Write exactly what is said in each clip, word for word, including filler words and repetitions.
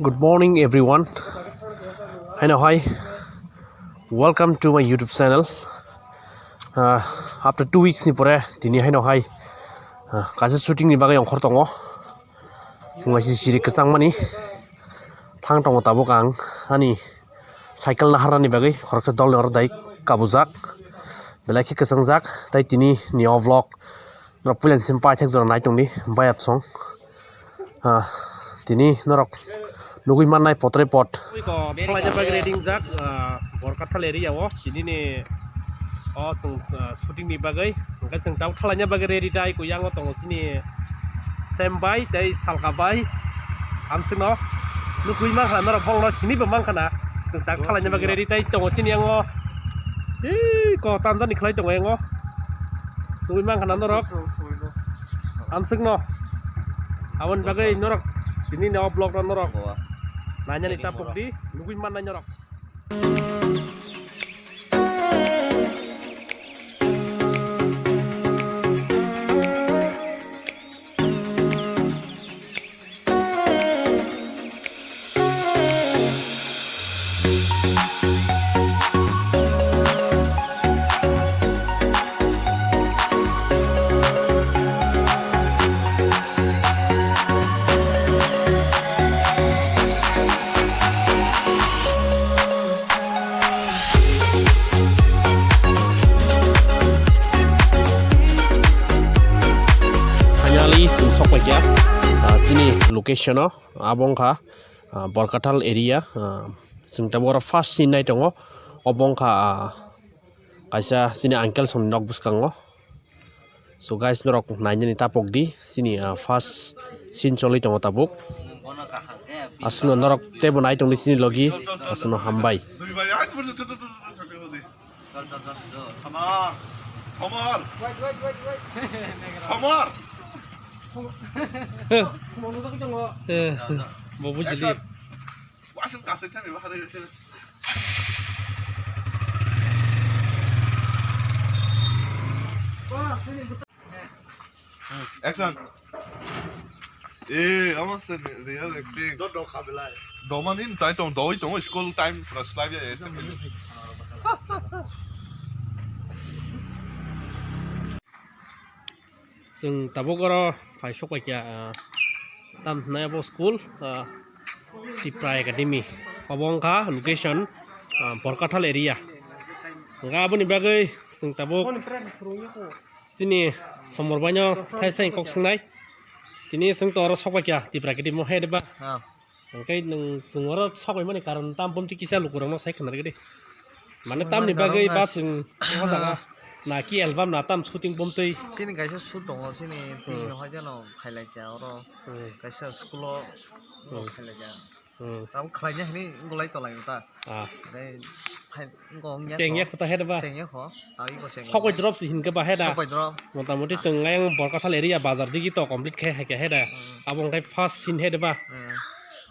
Good morning everyone. Haino hai, welcome to my YouTube channel. Ah, after two weeks ni pore tini haino hai, ah, kaisa shooting ni bagwi ongkhor tongo. Wngma si siri kwchangmani thang tongo tabuk ang ani cycle naharnani bagwi khoroksa dolni oro dai kabujak, belai khe kwchangjak. Tai tini ni o vlog norok puila ni simi paithak jora nai tongdi bai absong. Ah, tini norok nugwi mannai potrei pot. Thalaina bagwi ready wngjak, ah, Borkathal area o tini ni o chwng, ah, shooting ni bagwi, hwnkhe chwng tabuk thalaina bagwi ready tai kuyango tongo chini Sem bai tei Salka bai. Hamswkno nugwi mankha norok, bongno sinibo mankha na. Chwng tak thalaina bagwi ready tai tongo chini yango. Ih, ko tanjani khlai tongo yango. Twi mankha na norok. Hamswkno. Aboni bagwi norok tini ni o vlog no norok nainani tapuk di, nugwi mannai norok. Finally, chwng sokphaikha, ah, chini location o, abo wngkha, ah, Borkathal area, ah, chwng tabuk oro first scene nai tongo, obo wngkha, ah, kaisa chini uncle songni nok bwskango. So guys, norok nainani tapok di, chini, ah, first scene choli tongo tabuk. Aswkno norok teibo nai tongdi chini logi, aswkno hambai. Eh, bo bujili. Waswk kasai thani bahari se. Action. Eh, omo se real acting. Do do khabilai. Domani chai tong, doi tong, school time, plus life ya, ese. Chwng tabuk oro phai sok paikha, ah, tam hwnai abo school, ah, Tipra Academy. Obo wngkha location, ah, Borkathal area. Hwnkhe aboni bagwi chwng tabuk chini somor baino thai thai kok swngnai. Tini chwng to oro sok paikha Tipra Academy o, he de ba? Ah. Hwnkhe nwng chwng oro sok paimani karon tam bomtwi kisa lukurokno sai khna rwgwi di. Mane tamni bagwi ba chwng o jaga na ki album na tam shooting bomtwi. Chini kaisa shoot tongo, chini hmm, tini hoideno khailaikha oro hmm, kaisa school o hmm, khailaikha. Hmm. Tamo khlaina hwnwi wngwlai tonglaio ta. Ah. Tei phai Wngkha wngya chengya kho. Kho ta he da ba? Chengya kho. Tawiko chengya. Sokoi drop si hinkhe ba he da? Sokoi drop. Motamoti chwng ayang Borkathal area bazar digi to complete khe hai khe he da. Hmm. Abo wngkha first scene he da ba? Hmm.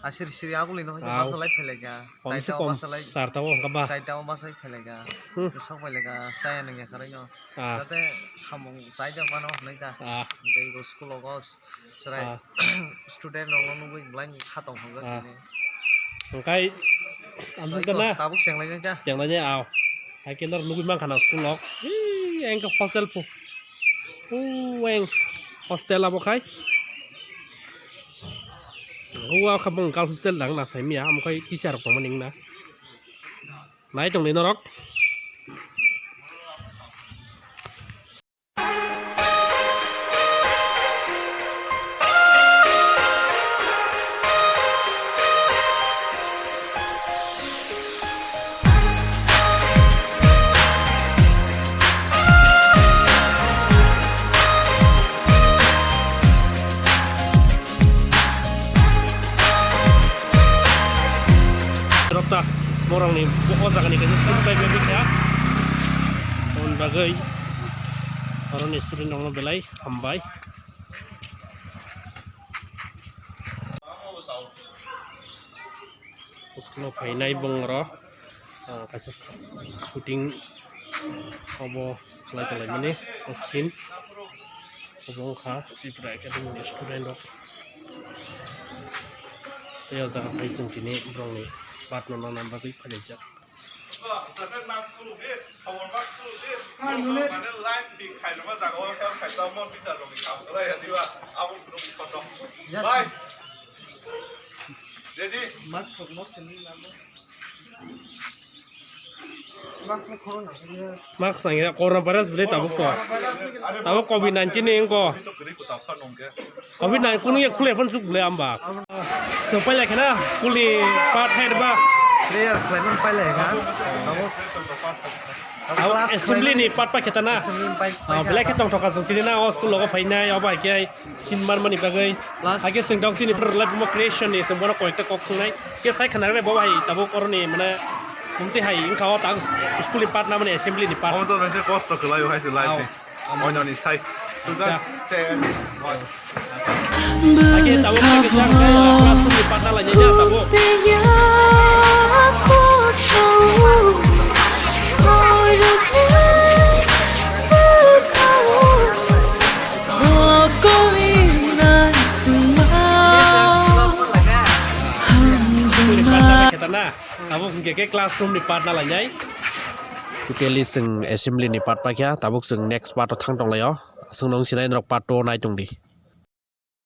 Asiri siri aguli no hoi. Aw. Basa lai phelai kha. Komse kom. Chaita o basa lai. Charta o wngkha ba? Chaita o basa lai phelai kha. Hmm. Sok phelai kha. Chaya nangya kharai no. Ah. Tate samung chaida mano hwnwi ta. Ah. Tei school o go. Chwrai ah student rokno nugwi belai kha tong thang jak ah tini. Hwnkhe amsuk khe na tabuk chenglai nai ta. Chenglai nai aw. Hai khe norok nugwi mankha na school rok. Hii, engkhe hostel pho. Uweng hostel abo khai. Uwa kha bung girls hostel dang na saimya, amo khai teacher rok tongmani wngna. Nai tongdi norok. Rokta morangni o jagani kaisa student bai bai kha. Aboni bagwi oroni student rokno belai hambai. School o phainai bongoro, ah, kaisa shooting obo khlai tonglaimani scene. Obo wngkha Tripura Academy ni student rok. Tei o jaga phai chwng tini borokni part no nana bagwi phailaijak. Ready? Mask nang ya, coronavirus bwle tabuk to. Tabuk covid nineteen ni wngkha. Covid nineteen kunu ya khulai phano chuk bwle amba. Chwng pailai khana school ni part hai ba. Clear khlai phano pailai kha. Tabuk. Tabuk assembly ni part pa khe ta na. Assembly ni part pa khe ta. Bwle khe tongthok ka chwng tini na o school logo phainai obo hai khe. Sin manmani bagwi. Last. Hakhe chwng dok chini borok life mo creation ni chwng bono koyekta kok swngnai. Khe sai khna rw bo hai tabuk oroni mane mumti hai wngkha o tak school ni part namani assembly ni part. Omo to nang se kosto kwlai o hai se life ni. Oino ni sai. So just stay and watch. Hakhe tabuk hakhe chang khe classroom ni part na lai ya tabuk. Tabuk hwnkhe khe classroom ni part na lainai. Totally chwng assembly ni part paikha, tabuk chwng next part o thang tonglaio. Chwng nung sinai norok part two o nai tongdi.